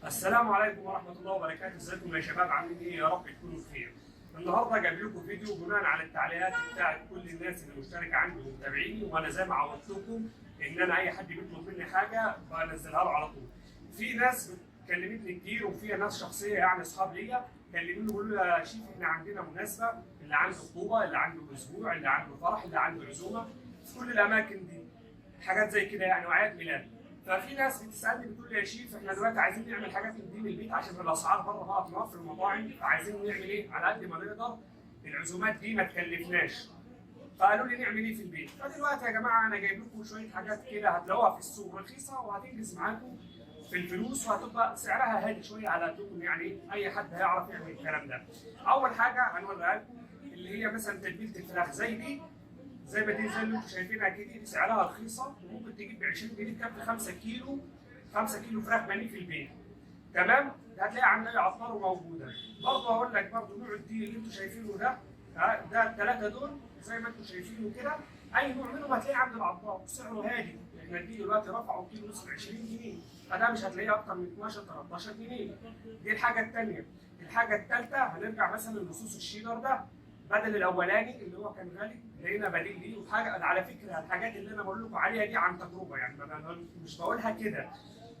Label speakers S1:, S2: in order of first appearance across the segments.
S1: السلام عليكم ورحمة الله وبركاته. ازيكم يا شباب، عاملين ايه؟ يا رب تكونوا بخير. النهارده جايب لكم فيديو بناء على التعليقات بتاعت كل الناس اللي مشتركة عندي ومتابعيني، وانا زي ما عودتكم ان انا اي حد بيطلب مني حاجة بنزلها له على طول. في ناس كلمتني كتير، وفي ناس شخصية يعني اصحاب ليا كلموني بيقولوا لي يا شيف احنا عندنا مناسبة، اللي عنده خطوبه، اللي عنده اسبوع، اللي عنده فرح، اللي عنده عزومة، في كل الاماكن دي حاجات زي كده يعني، وعياد ميلاد. ففي ناس بتسالني بتقول لي يا شيف احنا دلوقتي عايزين نعمل حاجات من دي من البيت عشان الاسعار بره بقت نار في المطاعم، فعايزين نعمل ايه على قد ما نقدر العزومات دي ما تكلفناش. فقالوا لي نعمل ايه في البيت؟ فدلوقتي يا جماعة انا جايب لكم شوية حاجات كده هتلاقوها في السوق رخيصة وهتنجز معاكم في الفلوس وهتبقى سعرها هادي شوية على قدكم، يعني اي حد هيعرف يعمل الكلام ده. اول حاجة هنوريها لكم اللي هي مثلا تتبيله الفراخ زي دي، زي ما دي زي اللي انتم شايفينها كده، دي سعرها رخيصة وممكن تجيب ب 20 جنيه تكفي 5 كيلو، 5 كيلو فراخ بانيه في البيت. تمام؟ ده هتلاقيها عند اي عطار وموجودة. برضه هقول لك برضه نوع الدقيق اللي انتم شايفينه ده، ده الثلاثة دول زي ما انتم شايفينه كده، اي نوع منهم هتلاقيه عند العطار وسعره هادي. احنا الدقيق دلوقتي رفعوا كيلو ونص ب 20 جنيه، فده مش هتلاقيه اكتر من 12 13 جنيه. دي الحاجة الثانية. الحاجة الثالثة هنرجع مثلا لصوص الشيدر ده، بدل الاولاني اللي هو كان غالي لقينا بديل ليه. وحاجه على فكرة الحاجات اللي انا بقول لكم عليها دي عن تجربه، يعني مش بقولها كده،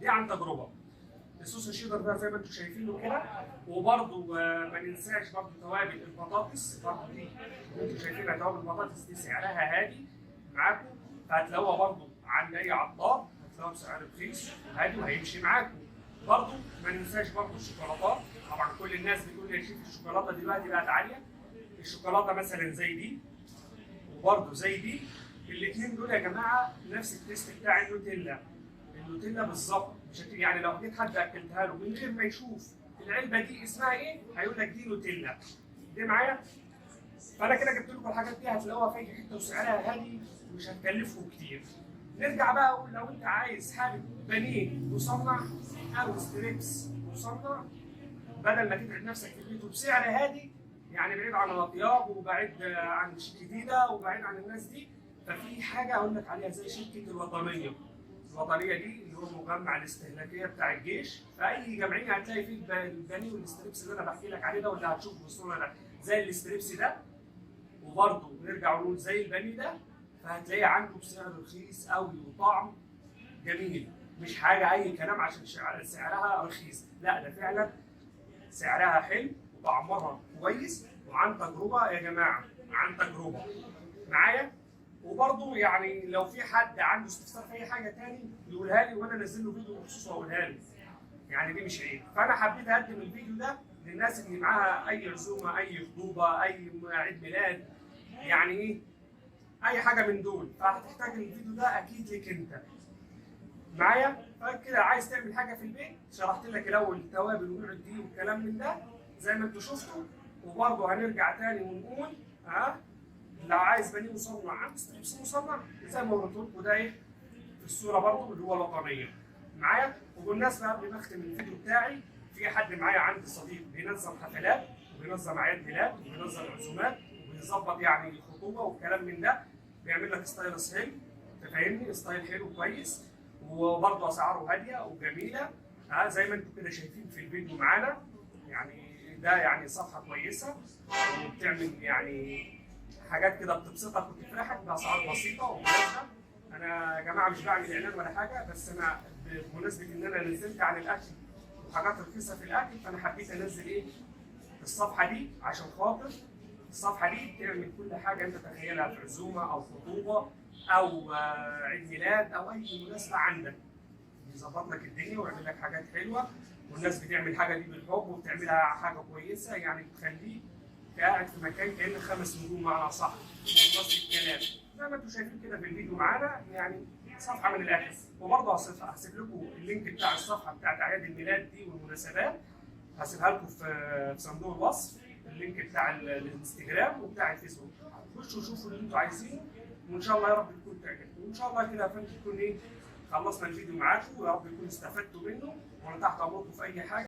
S1: دي عن تجربه. الصوص الشيدر ده زي ما انتم شايفينه كده، وبرده ما ننساش برده توابل البطاطس، برده دي اللي انتم شايفينها توابل البطاطس دي سعرها هادي معاكم، فهتلاقوها برده عند اي عطار، هتلاقوها بسعر رخيص وهادي وهيمشي معاكم. برده ما ننساش برده الشوكولاتات، طبعا كل الناس بتقول يا شيف الشوكولاتة دلوقتي بقت عالية. الشوكولاتة مثلا زي دي وبرده زي دي، الاثنين دول يا جماعة نفس ال taste بتاع النوتيلا، النوتيلا بالظبط. يعني لو جيت حد اكلتها له من غير ما يشوف العلبة دي اسمها ايه هيقول لك دي نوتيلا. دي معايا؟ فانا كده جبت لكم الحاجات دي هتلاقوها في اي حتة وسعرها هادي ومش هتكلفكم كتير. نرجع بقى اقول لو انت عايز حابب بانيه مصنع او strips مصنع، بدل ما تتعب نفسك في البيت وبسعر هادي، يعني بعيد عن الاطياب وبعيد عن الجديدة وبعيد عن الناس دي، ففي حاجة اقول لك عليها زي شركة الوطنية. الوطنية دي اللي هو مجمع الاستهلاكية بتاع الجيش، فاي جمعية هتلاقي فيه البانيه وال strips اللي انا بحكي لك عليه ده واللي هتشوفه في الصورة ده، زي ال strips ده، وبرده نرجع ونقول زي البانيه ده، فهتلاقيه عنده بسعر رخيص قوي وطعم جميل، مش حاجة اي كلام عشان سعرها رخيص، لا ده فعلا سعرها حلو وطعمها كويس وعن تجربه يا جماعة، عن تجربه معايا. وبرضه يعني لو في حد عنده استفسار في اي حاجة تاني يقولها لي وانا انزل له فيديو بخصوصه واقولها له، يعني دي مش عيب. فانا حبيت اقدم الفيديو ده للناس اللي معاها اي عزومة، اي خطوبه، اي عيد ميلاد، يعني ايه اي حاجة من دول، فهتحتاج الفيديو ده اكيد ليك انت معايا. فكده عايز تعمل حاجة في البيت، شرحت لك الاول التوابل ونوع الدقيق والكلام من ده زي ما انتوا شفتوا. وبرضه هنرجع تاني ونقول لو عايز بانيه مصنع عند strips مصنع زي ما وريت لكم ده ايه في الصورة برضه اللي هو الوطنية معايا. وبالمناسبة قبل ما اختم الفيديو بتاعي، في حد معايا عندي صديق بينظم حفلات وبينظم اعياد ميلاد وبينظم عزومات وبيظبط يعني خطوبه والكلام من ده، بيعمل لك style حلو، انت فاهمني، style حلو كويس، وبرضه اسعاره هادية وجميلة زي ما انتم كده شايفين في الفيديو معانا. يعني ده يعني صفحة كويسة وبتعمل يعني حاجات كده بتبسطك وتفرحك باسعار بسيطة ومناسبة. انا يا جماعة مش بعمل اعلان ولا حاجة، بس انا بمناسبة ان انا نزلت عن الاكل وحاجات رخيصة في الاكل، فانا حبيت انزل ايه الصفحة دي عشان خاطر الصفحة دي بتعمل كل حاجة انت تتخيلها في عزومة او خطوبه او عيد ميلاد او اي مناسبة عندك، بيظبط لك الدنيا ويعمل لك حاجات حلوة، والناس بتعمل الحاجة دي بالحب وبتعملها حاجة كويسة، يعني بتخليك قاعد في مكان كأن 5 نجوم معنا صح. نفس الكلام زي ما انتم شايفين كده في الفيديو معانا، يعني صفحة من الاخر. وبرضه هسيب لكم ال link بتاع الصفحة بتاعت اعياد الميلاد دي والمناسبات، هسيبها لكم في صندوق الوصف، ال link بتاع الانستجرام وبتاع الفيسبوك، خشوا شوفوا اللي انتم عايزينه، وان شاء الله يا رب تكون تعجبكم. وان شاء الله كده يا فندم تكون ايه خلصنا الفيديو معاكم، ويا رب يكون استفدتوا منه، وانا تحت امركم في اي حاجة.